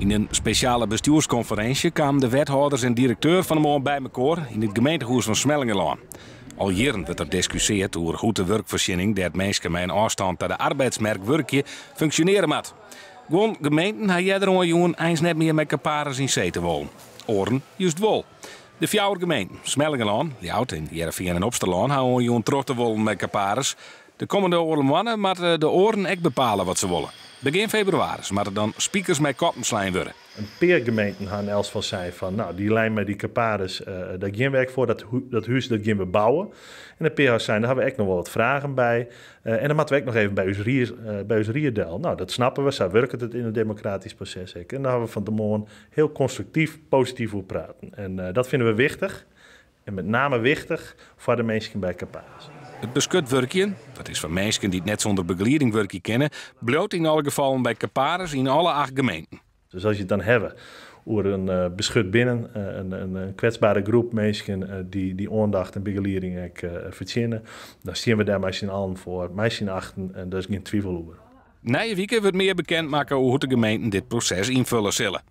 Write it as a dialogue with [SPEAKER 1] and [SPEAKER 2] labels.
[SPEAKER 1] Yn in spesjale bestjoerskonferinsje kamen de wethâlders en direkteur fan 'e moarn by mekoar yn it gemeentehûs fan Smellingerlân. Al jierren wurdt der diskusjeard oer hoe't de wurkfoarsjenning dêr't minsken mei in ôfstân ta de arbeidsmerk wurkje, funksjonearje moat. Guon gemeenten ha earder oanjûn eins net mear mei Caparis yn see te wollen. Oaren just wol. De fjouwer gemeenten, Smellingerlân, Ljouwert en Hearrenfean en Opsterlân, ha oanjûn troch te wollen mei Caparis. De kommende oardel moanne moatte de oaren ek bepale wat se wolle. Begjin febrewaris moatte dan spikers mei koppen slein wurde.
[SPEAKER 2] In pear gemeenten ha elts fan sein fan, no, dy lijn mei dy Caparis, dêr gean we ek foar, dat hús dat gean we bouwe. En in pear ha sein, dêr ha we ek noch wol wat fragen by. En dan moatte we ek noch even by ús rie del. No, dat snappe we, sa wurket it yn in demokratysk proses ek. En dêr ha we fan 'e moarn hiel konstruktyf, posityf oer praten. En dat fine we wichtich. En met name wichtich foar de minsken by Caparis.
[SPEAKER 1] It beskut wurkjen, dat is foar minsken dy't net sûnder begelieding wurkje kinne, bliuwt yn alle gefallen by Caparis yn alle acht gemeenten.
[SPEAKER 2] Dus as je it dan hawwe oer in beskut binnen, in kwetsbere groep minsken dy't dy oandacht en begelieding ek fertsjinne, dan stean we dêr mei syn allen foar, mei syn achten, en dêr is gjin twivel oer.
[SPEAKER 1] Nije wike wurdt mear bekend makke oer hoe't de gemeenten dit proses ynfolje sille.